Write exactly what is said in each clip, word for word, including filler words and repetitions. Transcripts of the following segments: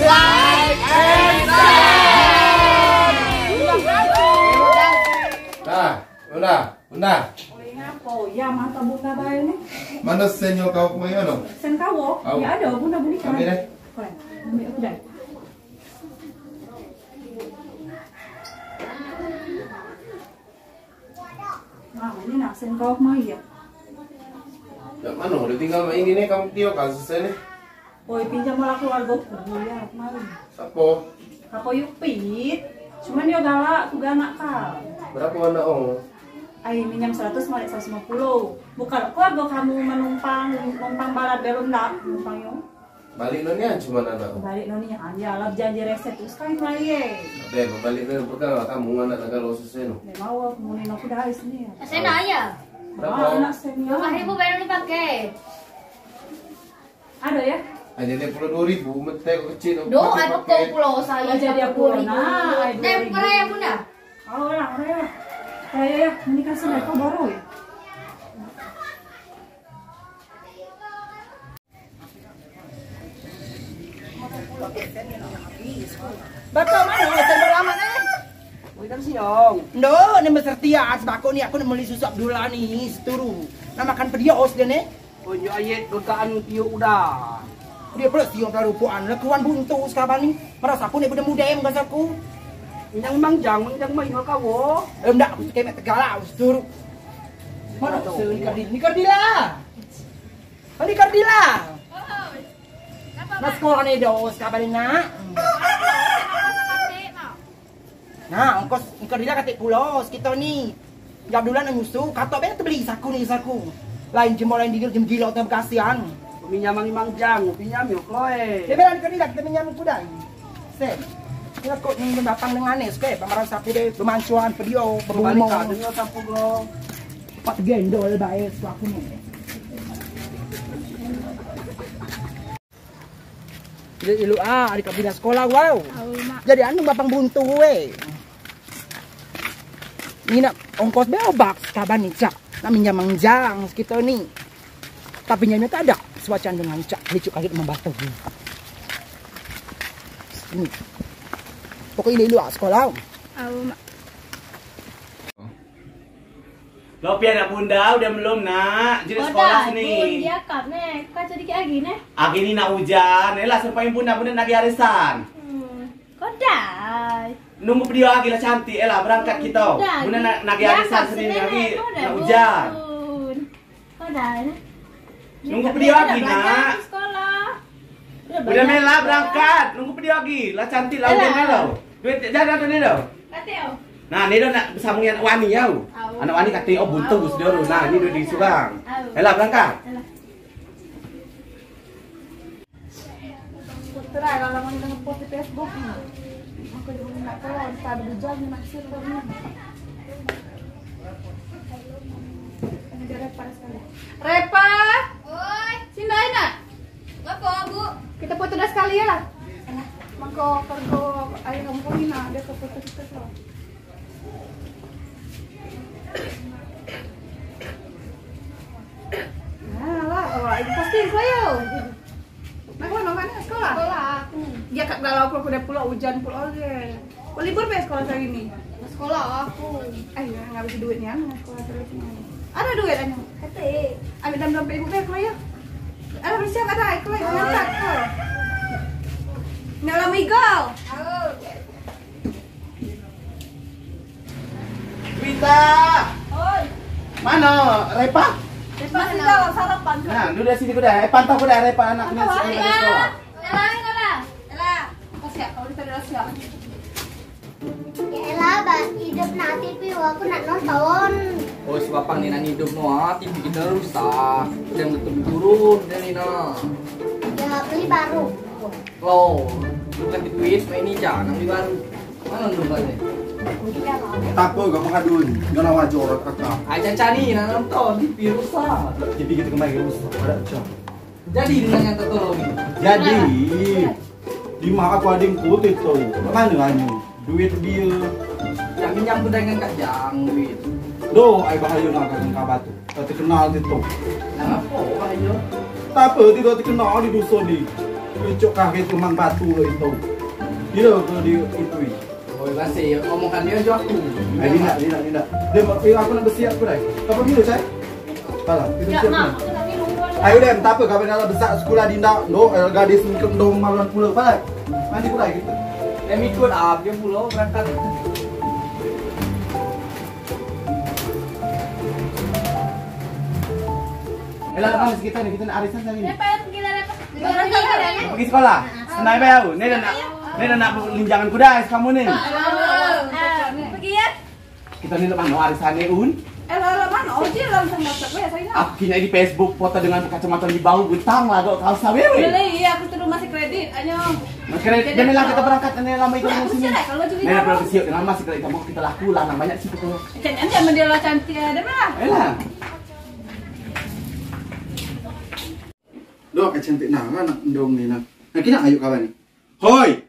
Like and share. Nah, udah, udah. Oi, ngapo? Ya, mata bunda bae ni. Mana sen nyo kau kemai ano? Sen kau? Au. Ya ada, bunda beli kan. Ambil deh. Kau, ambil aku dah. Nah, ini nak sen kau kemai ya. Dak mano, udah tinggal mak ini nih, kamu tio kasus ini. Oi, pinjam olah keluarga ku, ya, kemari. Sapo? Sapo Yupit. Cuman yo galak, ku ganak kau. Berapa anak ong? Ai, minjam seratus, malik seratus lima puluh. Bukan keluarga kamu menumpang, numpang balat belum dah, numpang yo. Balik no nian cuman anak ong. Balik no nian, ya, lah janji reset tu sekali mai ye. Abe, balik no bukan kamu anak naga lo seseno. Memang aku mau nino ku dari sini ya. Saya nanya. Berapa? Anak senior. Lima ribu baru dipakai. Ada ya? Ada dia puluh dua ribu, mentek kecil tu. Do, ada kau pulau saya. Oh, jadi aku dua ribu. Nah, ada dua ribu. Raya bunda. Oh, lah, raya. Raya ya, ini kan sudah kau baru ya. Bato mano, sen berlama ni. Wih, kan siang. Ndo, ni meserti as bako ni, aku ni meli susu Abdullah ni, seturu. Nah, makan pedios dia ni. Unjuk ayet bekaan piuk udah. Dia pula siung pelarupuan, lekuan buntu sekaban ni. Merasa aku ni benda muda yang gasaku. Yang manjang, manjang main kau. Em, dak, aku suka mek tegal lah, ustur. Mana tu? Ni Kardila. Ni Kardila. Ni Kardila. Mas sekolah ni dos, sekaban ni nak. Nah, ongkos, ongkos dila katik pulo, sekito ni. Jawab duluan nyusu, katok ben tebeli saku ni saku. Lain jemo lain digil jem gilo tengah bekasian. Pinjam mang manjang, pinjam yo, Chloe. Dia bilang ke dila kita pinjam kudai. Set. Dia kok ni batang dengan ni, sekali pameran sapu deh, pemancuan, pedio, bebumong. Balik dengan sapu go. Pat gendol bae saku ni. Ilu, ilu, ah, adik kak pindah sekolah, wow. Au, Mak. Jadi anu bapang buntu, weh. Ni nak ongkos be obak, sekaban ni, cak. Nak minjam manjang, sekito ni. Tapi nyamnya tak ada. Sewacan dengan cak, licuk kaget membatu ni. Ni. Pokok ilu, ilu, ah, sekolah. Au, Mak. Lo, pi anak bunda, udah belum, Nak? Jadi sekolah sini. Bun, dia kap, neh. Kau jadi agi, neh? Agi ni nak ujan. Elah, sampai bunda, bunda nak diarisan. Hmm. Kodai. Nunggu video agi lah cantik, elah, berangkat kita. Bunda nak, nak diarisan sini agi, nak ujan. Kodai, neh. Nunggu video agi, Nak. Sekolah. Udah mela berangkat, nunggu video agi. Lah cantik lah udah mela. Duit jaga tu ni dah. Nah, ni dah nak bersama dengan anak wani ya. Anak wani kata, oh, buntu sedia tu. Nah, ni duit di surang. Elah berangkat. Putra, kalau mau ngepost di Facebook ni. Aku juga minta tolong, tak ada bujang ni masih tu ni. Ini dia Repa sekali. Repa! Oi. Sini, Nak. Ngapo, Bu? Kita foto dah sekali ya lah. Mangko kergo ayah kamu kami nak dia foto kita tu. Nah, lah, oh, ini pasti saya. Nak mana, mana sekolah? Sekolah aku. Dia kat galau pula, pula ujan pula, oke. Kau libur be sekolah hari ni? Sekolah aku. Ai, nggak bagi duit ni, anak sekolah terus ni. Ada duit, anak? Ada. Ambil dalam dompet ibu be, keluar ya. Ada bersiap, ada, keluar, berangkat, keluar. Nak lama igal. Au. Wita. Oi. Mana Repa? Repa masih dalam sarapan. Nah, duduk sini kuda. Eh, pantau kuda Repa anak ni sekolah. Elah, elah. Elah, kau siap, kau kita dah siap. Ya elah, bah, hidup nak T V, aku nak nonton. Oh, sebab pang ni nak hidup no, ah, T V kita rusak. Jangan betul turun, dia ni nah. Ya, beli baru. Lo, bukan duit, main ni jangan beli baru. Mana lu balik? Tapo kau penghaduan, jangan wajar orang kakak. Ai, caca ni, nak nonton, T V rusak. T V kita kemarin rusak, ada pecah. Jadi, dengan yang tertolong ni? Jadi, lima aku ada yang putih tu. Mana anu? Duit dia. Yang pinjam tu dengan Kak Jang, duit. Doh, ai bahaya nak kau batu. Tak terkenal di tu. Kenapa bahaya? Tak apa, tidak terkenal di dusun di. Icok kah itu mang batu lo itu. Gila ke dia itu. Oi, masih ya, omongkan dia jo aku. Eh, tidak, tidak, tidak. Dia, eh, aku nak bersiap ke dah. Kapan gila, Cai? Pala, kita siap. Ayo deh, tak apa, kami nak besar sekolah di ndak, no, eh, gadis ni ke dong malam pula, pala. Nanti pula kita. Dia ikut ah, dia pula berangkat. Eh, lah, mana kita ni? Kita nak arisan hari ni. Dia payah pergi lah, Raka. Dia payah pergi lah, Raka. Pergi sekolah. Senang bae. Ni dah nak, ni dah nak linjangan kuda es kamu ni. Ah, pergi ya. Kita ni lepas no arisan ni, Un. Eh, lah, lah, mana? Oh, dia langsung WhatsApp ya, saya. Aku kini di Facebook foto dengan kacamata di bau, butang lah kau, kau sawe. Boleh, iya, aku terus masih kredit. Ayo. Masih kredit. Jadi, jangan lah kita berangkat, ni lama itu. Udah, sini. Udah, kalau jadi. Ni dah berangkat siap, dengan masih kredit, kamu kita laku lah, nang banyak situ tu. Jangan, jangan dia lah cantik ada lah. Ayolah. Dok, eh, cantik nah, anak endong ni nah. Nah, kini ayo kawan ni. Hoi!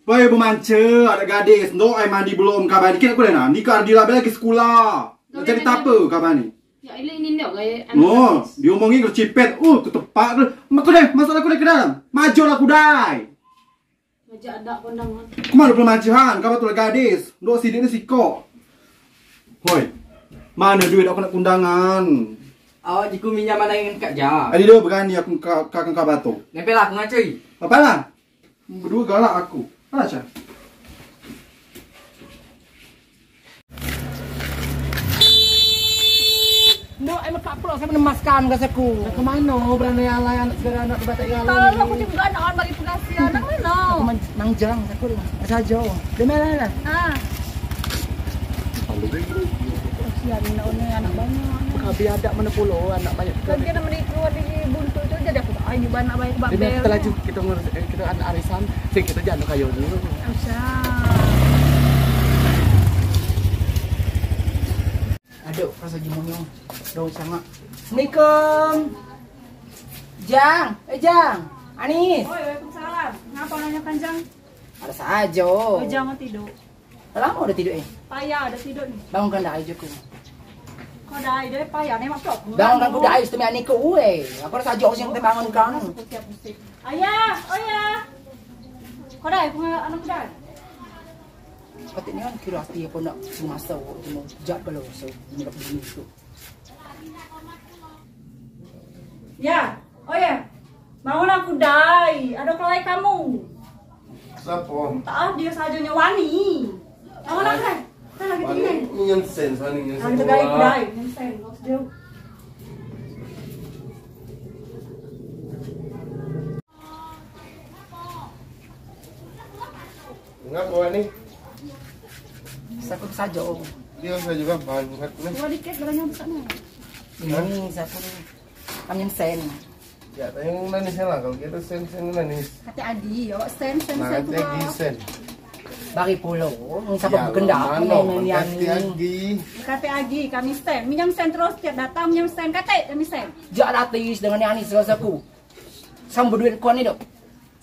Pai bemanca, anak gadis, dok, eh, mandi belum kawan ni. Kini aku dah nah, ni ke Ardila lagi sekolah. Nak cari tapa kawan ni? Ya, ini, ini dok, eh, anak gadis. Oh, diomongin kecipet. Uh, ketepak tu. Mak aku deh, masuk aku deh ke dalam. Maju lah aku dai. Majak ada kondangan. Kemana pun majihan, kau betul gadis. Dok sini ni siko. Hoi. Mana duit aku nak kondangan? Awak jiku minjam mana ingin kak ja. Adi dok berani aku ka, ka, ka batu. Nempel aku ngacui. Apalah? Berdua galak aku. Mana, Cak? Ndok, eh, empat puluh saya menemaskan ke saku. Ke mana berani alai anak segala anak berbatik alai? Kalau aku juga anak orang bagi pengasih, anak mana? Aku man-, nang jelang saku tu. Saja. Dia mana lah? Ah. Kasihan anak ni, anak banyak. Kami ada mana puluh, anak banyak. Lagi anak menikah di buntu tu jadi aku tak ayu anak banyak babel. Dia terlaju kita ngurus, eh, kita anak arisan, sing kita jangan kayu dulu. Asal. Aduh, rasa jimongnya daun sangat. Assalamualaikum. Jang, eh, Jang. Anis. Oi, waalaikumsalam. Ngapa nanya kan, Jang? Ada saja. Oh, Jang tidur. Lama udah tidur, eh? Payah, udah tidur ni. Bangunkan dah, ayo, Joko. Kau dah, dah payah, ni mak. Bangunkan ku dah, ayo, setengah ni ke, ue. Aku ada saja yang terbangunkan. Setiap musim. Ayah, oh ya. Kau dah, aku anak dah. Kata ni kan kira hati apa nak semasa waktu mau jat kalau so, nak begini tu. Ya, oh ya. Mau aku dai, ada kelai kamu. Siapa? Tak, dia saja nyawani. Mau nak dai? Mana kita ini? Minjam sen, sana minjam sen. Kita dai, dai, minjam sen. Maksud dia. Ngapa ni? Sakut saja, oh. Dia saja kan banyak ni. Dua dikit, berapa besar ni? Ini sakut ni. Kami sen. Ya, tapi yang mana ni salah? Kalau kita sen, sen mana ni? Kata Adi, awak sen, sen, nah, sen tu agi sen. Bagi puluh, siapa berkendak, mana ni? Kata Adi, kami sen. Minjam sen terus, tiap datang minjam sen. Kata kami sen. Jak artis dengan ni Anis saku. Sama berduit kuan ni dok.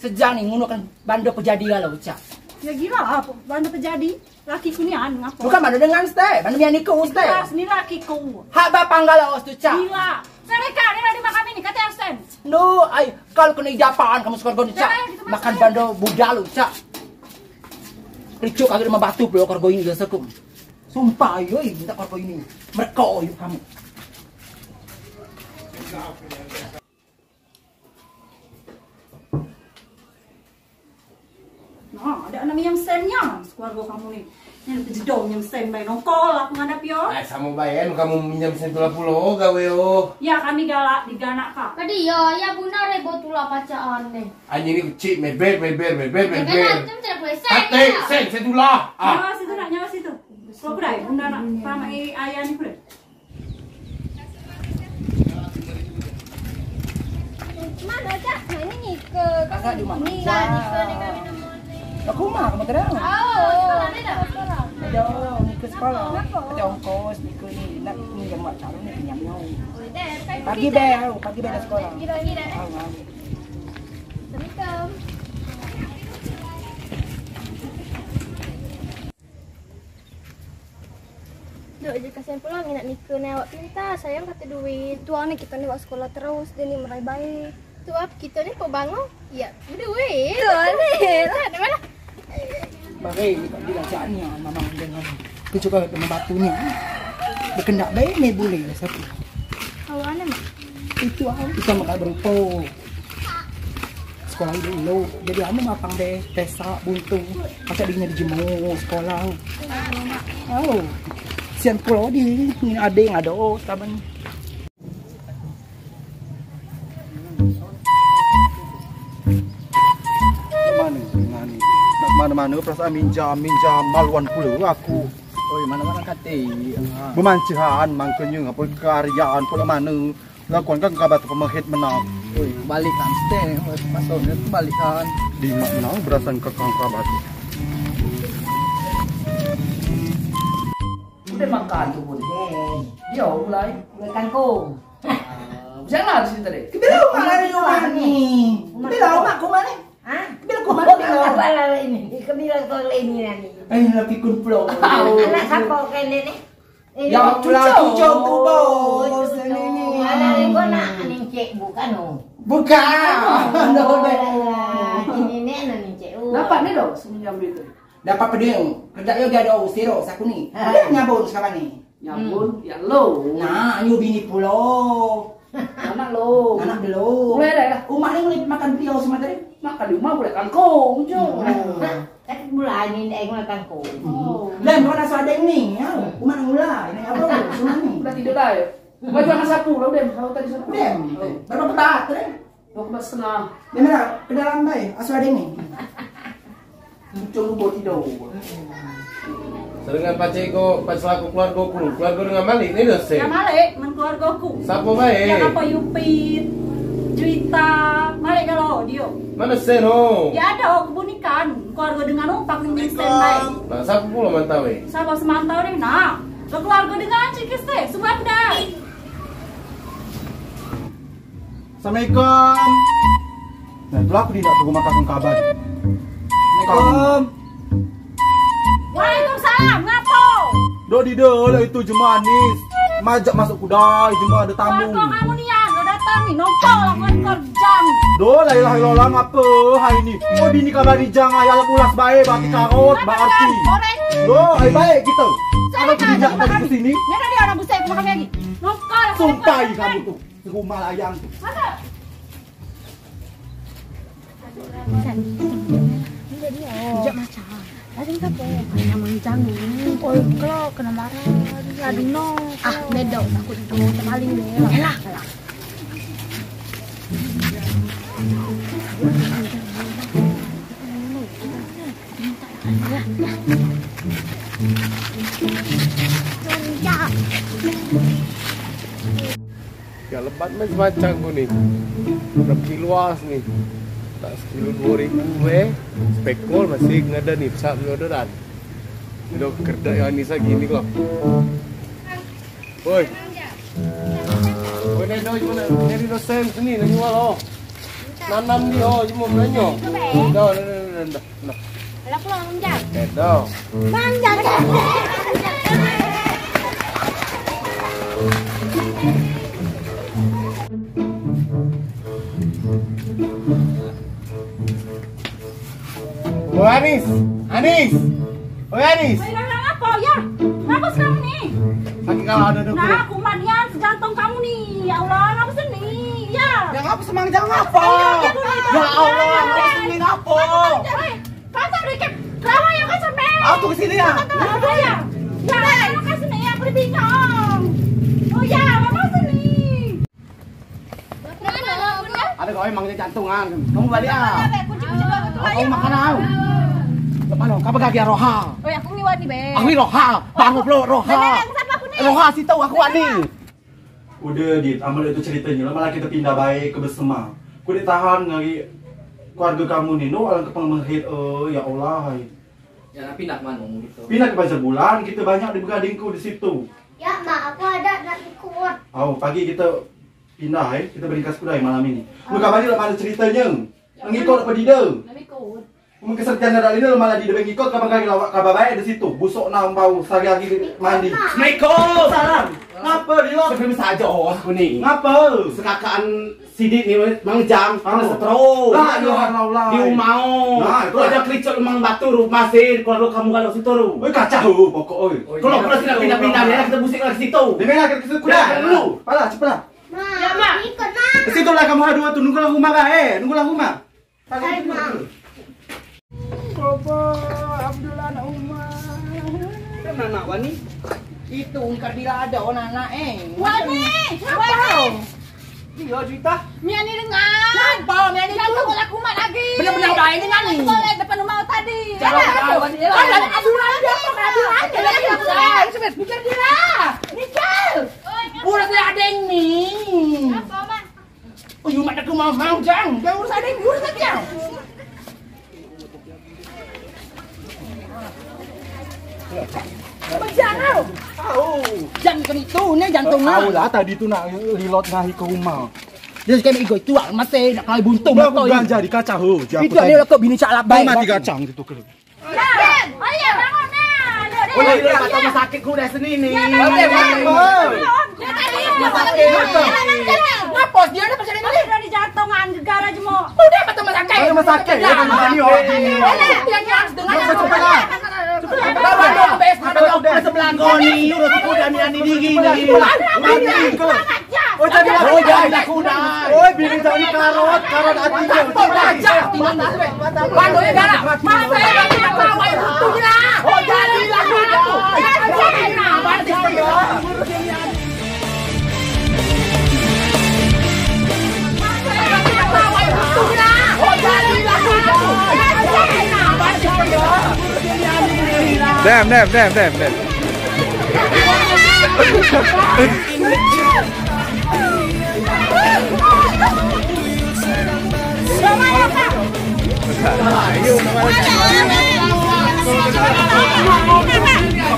Sejak ni ngunukan banda pejadi kalau, Cak. Ya gila, apa banda pejadi? Lakiku ni anu ngapa? Bukan banda dengan ste, banda mian iku ste. Jelas ni lakiku. Hak bapa nggalau tu, Cak. Gila. Saya reka ni lagi makan ini, kata Arsen. No, ai, kalau kena idapan kamu sekeluarga ni, Cak. Makan banda budak lu, Cak. Ricuk kaki rumah batu pula keluarga ini, gasaku. Sumpah, ayo, minta keluarga ini. Mereka, ayo kamu. Nah, ada anak minjam sen nya, sekeluarga kamu ni. Yang kejedong minjam sen, bae nongkol aku ngadap yo. Eh, sama bae, kamu minjam sen tu lah puluh, gawe, oh. Ya, kami galak, diganak ka. Kadi yo, ya benar, eh, botula pacaan ni. Anjing ni kecil, meber, meber, meber, meber. Kate, sen, sen tu lah. Ah. Nyawa situ nak, nyawa situ. Kalau aku dah, bunda nak, sama, eh, ayah ni pula. Mana, Cak? Nah, ini Nika. Kakak di rumah. Nika, Nika, Nika, minum ni. Aku mah, kamu terang. Oh, sekolah ni dah? Sekolah. Dah, Nika sekolah. Kenapa? Ada ongkos, Nika ni. Nak minjam mak calon ni, pinjam nyawa. Oh, dah, pagi dah, pagi dah sekolah. Pagi dah, pagi dah. Assalamualaikum. Dok, jadi kasihan pula minat Nika ni awak pintar, sayang kata duit. Tuang ni kita ni awak sekolah terus, dia ni merai baik. Sebab kita ni pembangun, ya, berdua. Betul ni. Dah, dah mana? Bagai, bila cakap ni, memang dengan kecuali dengan batu ni. Berkendak baik ni boleh, siapa? Awak mana, Mak? Itu, ah, itu sama kat berupa. Sekolah dulu. Jadi, anu mapang deh, pesak, buntung. Macam dia dijemur, sekolah. Oh, sian pulau di, ini ada yang ada, oh, taban. Mane, mane. Nak mane-mane perasaan minjam, minjam, maluan pula aku. Oi, mane-mane kate. Bemancahan, mangkanya, apa karyan, pula mane. Lakuan kan kabat pemahit menang. Oi, balikan, stay, pasal ni balikan. Di mana berasan kakang kabat. Udah makan tu pun. Dia mulai. Mulai kangkung. Ah, jalan di sini tadi. Kebelakang lari rumah ni. Kebelakang rumah ku mana? Hah? Kebelakang rumah ni. Kebelakang ini. Kebelakang ini ni. Eh, laki kun pulau. Anak siapa kau ni? Yang cucuk tu, bos. Ini ni. Anak ni kau nak ni cek bukan, oh. Bukan. Alah, ini ni anak ni cek, oh. Nampak ni dong, semuanya begitu. Dapat peding, kerja yo dia ada usiro saku ni. Dia nyabun sekarang ni. Nyabun, ya lo. Nah, nyu bini pulo. Anak lo. Anak dulu. Mulai dah lah. Umak ni mulai makan beliau semua tadi. Makan di rumah boleh kangkung je. Tapi mulai ni dah mulai kangkung. Oh. Dan mana suadeng ni, ya. Umak mulai, ini apa? Semua ni. Udah tidur dah ya. Baju anak sapu lah, udah. Kalau tadi sapu. Udah. Berapa petak tadi? Dua koma setengah. Dia mana? Ke dalam baik, asuh ada ni. Muncul lubuk tidur. Sedengan pace ko, pas selaku keluarga ku, keluarga dengan Malik ni dah se. Ya Malik, men keluarga ku. Siapa baik? Ya apa Yupit, Juita, Malik kalau dia. Mana se no? Ya ada, oh, kebun ikan, keluarga dengan umpak ni sen baik. Nah, siapa pula mantau eh? Siapa semantau ni? Nah, keluarga dengan Cikis teh, semua aku dah. Assalamualaikum. Nah, itulah aku tidak ke rumah kakang kabar. Assalamualaikum. Waalaikumsalam, ngapo? Dok di dok lah itu jemaah ni. Majak masuk kedai, jemaah ada tamu. Kau kamu ni yang dah datang ni, nongkol lah buat kerja ni. Dok, la ilaha illallah, ngapo hari ni? Oh, bini kabar rijang, ayah lah pulas bae, berarti karot, berarti. Dok, ai baik kita. Kalau tidak dari sini. Ni ada dia orang besar, makan lagi. Nongkol. Sumpah kamu tu. Rumah layang tu. Mana? Injak macam. Ada tak apa? Ada mancang ni. Oi, kalau kena marah, aduh no. Ah, bedok aku itu terpaling deh. Elah. Elah. Ya, lebat men semacam ku ni. Berapa kilo as ni? Tak sekilo dua ribu eh. Spekol masih ngada ni, besar ni orderan. Dah kerja yang ni sagi ni kau. Oi. Oi, ni dah mana? Ni dah sen sini, ni jual oh. Nanam dia oh, cuma belanja. Dah, dah, dah, dah, dah. Nah. Alah pulang, Bang Jang. Eh, dah. Bang Jang. Oh, Anis. Anis. Oh, Anis. Oi, Bang, apa ya? Ngapa sekarang ni? Sakit kalau ada dokter. Nah, kumat nian segantung kamu ni. Ya Allah, ngapa sini? Ya. Ya, ngapa semang jang ngapa? Ya Allah, ngapa sini ngapa? Oi. Kau tak beri ke-, kau yang kau sampai. Aku ke sini ya? Kau tak tahu ya? Ya, kau ke sini ya, boleh bingung. Oh ya, mama sini. Ada kau emang jantungan. Kamu balik ah. Aku makan ah. Mana? Kau pegang dia roha. Oh ya, aku ni wani be. Aku ni roha. Baru belum roha. Roha situ aku wani. Udah, Dit, amal itu ceritanya, lama lagi kita pindah bae ke bersama. Ku ditahan ngari keluarga kamu ni, no, alang ke pengmehit, eh, ya Allah, hai. Ya, nak pindah ke mana gitu? Pindah ke Banjar Bulan, kita banyak di begadingku di situ. Ya, Mak, aku ada nak ikut. Oh, pagi kita pindah, eh, kita beringkas kedai malam ini. Lu kabari lah mana ceritanya? Ngikut apa tidak? Nak ikut. Mungkin sarjana dah ini malah di depan ikut kabar kaki lawak kabar baik di situ. Busuk nambau sehari-hari mandi. Assalamualaikum. Salam. Ngapa, Lilo? Sebelum saja, oh, aku ni. Ngapa? Sekakaan sidik ni, Mang Jang, kena stroke. La ilaha illallah. Di rumah. Nah, itu ada kericuk Mang Batu, rumah sih, keluar kamu kalau situ, ru. Oi, kacau, pokok, oi. Kalau, kalau kita pindah-pindah, ya, kita musik lagi situ. Di mana kita ke situ? Dah, dulu. Pala, cepatlah. Ya, Mak. Ikut, Mak. Ke situ lah kamu, aduh, tuh, nunggulah rumah, eh, nunggulah rumah. Hai, Mak. Bapa, Abdul anak Uma. Kan anak wani? Itu engkau bila ada orang anak, eh. Wani, siapa? Dia cerita. Miani dengan. Siapa Miani tu? Jangan kau laku mat lagi. Benar-benar baik dengan ni. Kau lihat depan rumah tadi. Jangan kau. Ada Abdul, ada apa? Abdul, ada. Mikir dia. Mikir. Udah saya ada ni. Apa, Mak? Oh, you mak aku mau, mau, Jang. Dah urus adik, urus adik, Jang. Abang Jang, au. Au. Jang kena itu, ni jantung, ah. Au lah, tadi tu nak Lilot ngahi ke rumah. Dia sekarang ego itu, ah, masih nak kali buntung. Dah, aku motor ni. Ganja di kaca, ho. Itu dia lah kau bini cak labai. Mati kacang gitu, kena. Nah, oh iya, bangun, nah. Aduh, oh, iya, iya, iya. Rumah sakit ku dah sini ni. Iya, bangun, nah. Oke, bangun. Dia tadi rumah sakit. Rumah sakit. Ngapa dia ada pasal ini? Udah dijantungan, gegar aja mau. Udah, apa rumah sakit? Rumah sakit, ya, rumah sakit, oh, ini. Iya, iya. Dia harus dengar. Cepat, cepat, cepat. Cepat, cepat. Bawa dong, bes, bawa dong, bes, sebelah kau ni, urus aku dah ni, ni, ni, ni. Mati. Oh, jadi, oh, jadi laku dah. Oi, bini jadi karot, karot hati dia. Pandu ni galak. Masa saya tak tahu, ayo, tu je lah. Oh, jadi laku dah. Dem, dem, dem, dem, dem.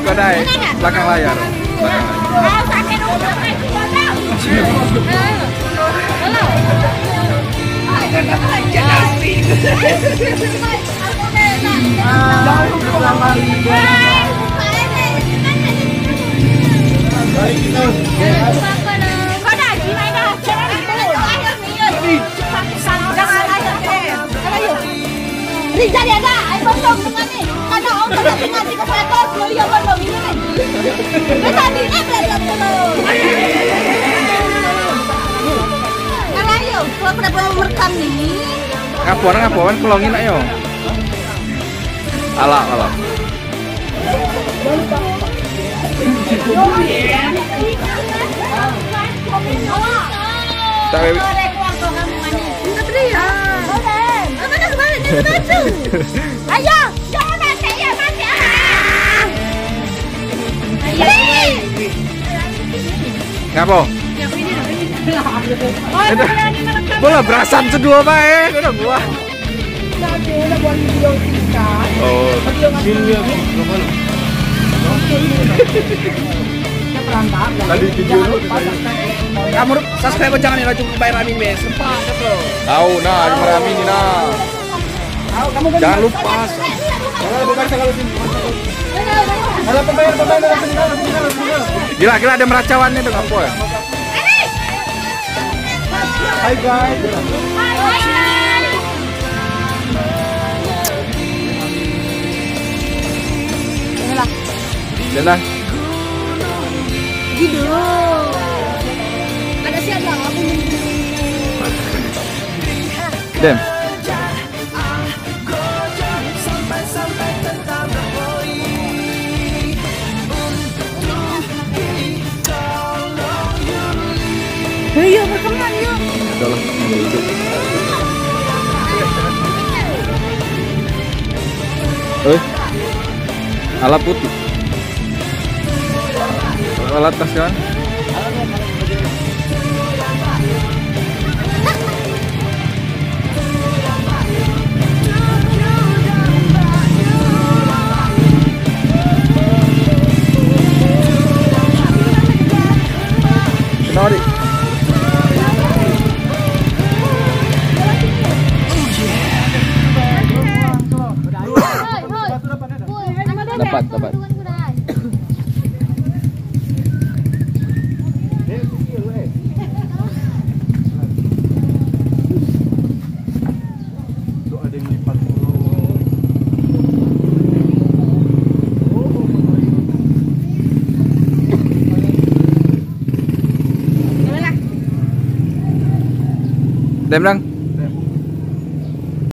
Kau dah, belakang layar. Belakang layar. Rijal ya dah, ai bondong dengan ni. Karena orang tak dengar tiga ratus, beli apa dong ini ni? Dia tadi, eh, beli apa dong? Alah, yo, kalau pada belum merekam ni. Ngapa, ngapa, wan kelongin, ayo. Alah, alah. Tak, Beb. Ayo, jangan mati, ya, mati, ah. Ayo. Ngapa? Bola berasan kedua bae, kena gua. Oh. Tadi video lu. Kamu subscribe channel ni, rajin bayar amin, mes. Sempat, bro. Tahu, nah, ada amin ni, nah. Jangan lupa. Kalau pembayar, pembayar, sini, sini, sini. Gila, gila, ada meracawan ni, dengan apa ya? Hai, guys. Inilah. Inilah. Gitu. Ada siapa? Aku nunggu. Dem. Ayo, berteman, yuk. Dah lah, ya, itu. Eh, ala putih. Alat tas kan? Kenapa, Dik? Dapat, dapat. Dem lang.